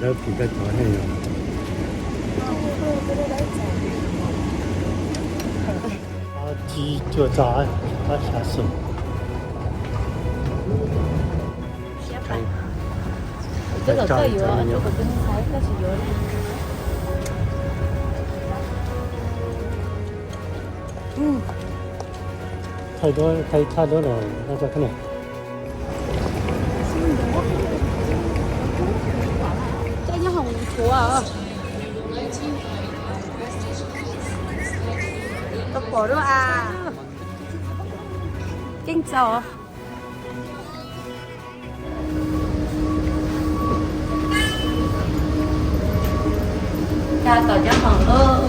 Dawb phim dawb tod thiab yog. Ob tsib cuaj txog ob xya xu. Thaij duab, thaij tshaj duab los noj tso khab niam. Coj nyob hoom tshuav. Tau pom dua a. Keej txaus. Coj tom cov hoom lawm.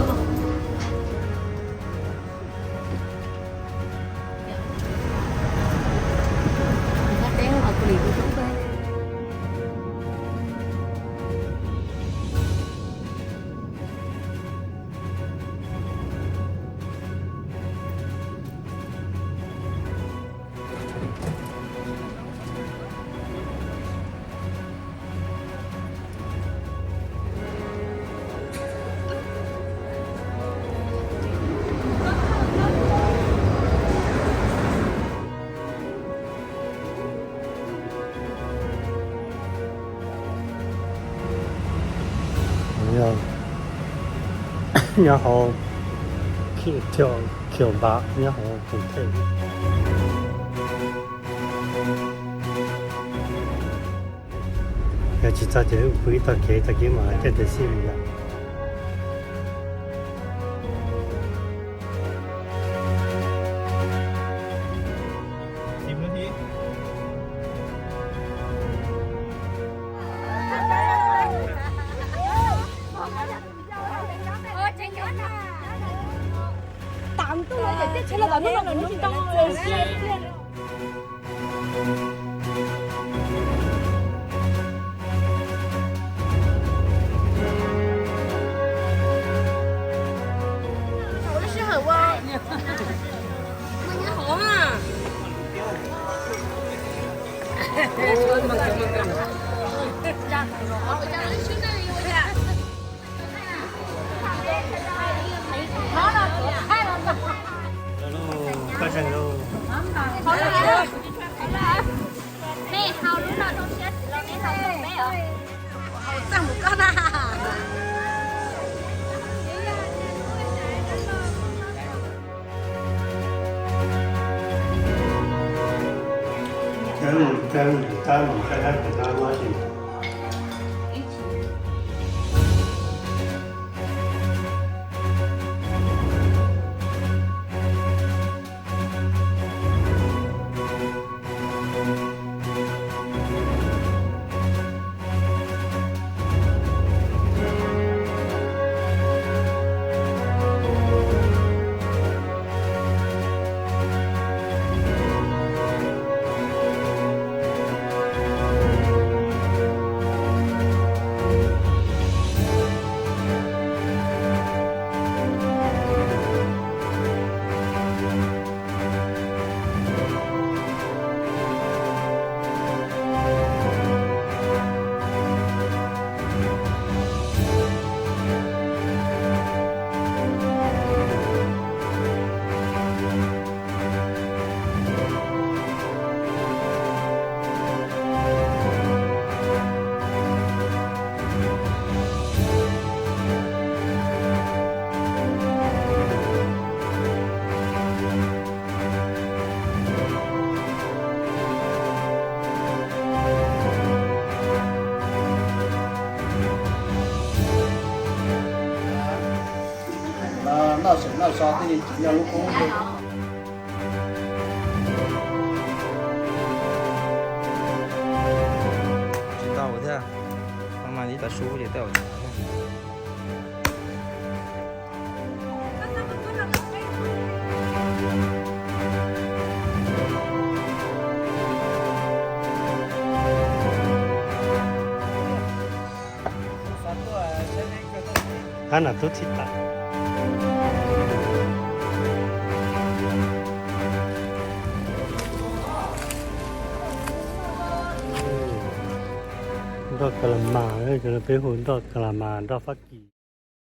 Nyob hauv Khiav Npam, nyob hauv Koom Them. Yog tsis txog ces pw ib tog kev, tag kis mam caij taxi mus lawm. Mej haus lub no zoo siab tsis los mej haus rau peb os. Haus txaj mus koj na. Noj sawm noj so thiaj li tsis nyob lub koob. Tsis tau thiab, mas li tas su ces tej zaum. Hab nam tub txhib tas. Nroj ka la mas, peb hu nroj ka la mas, nroj Fab Kis.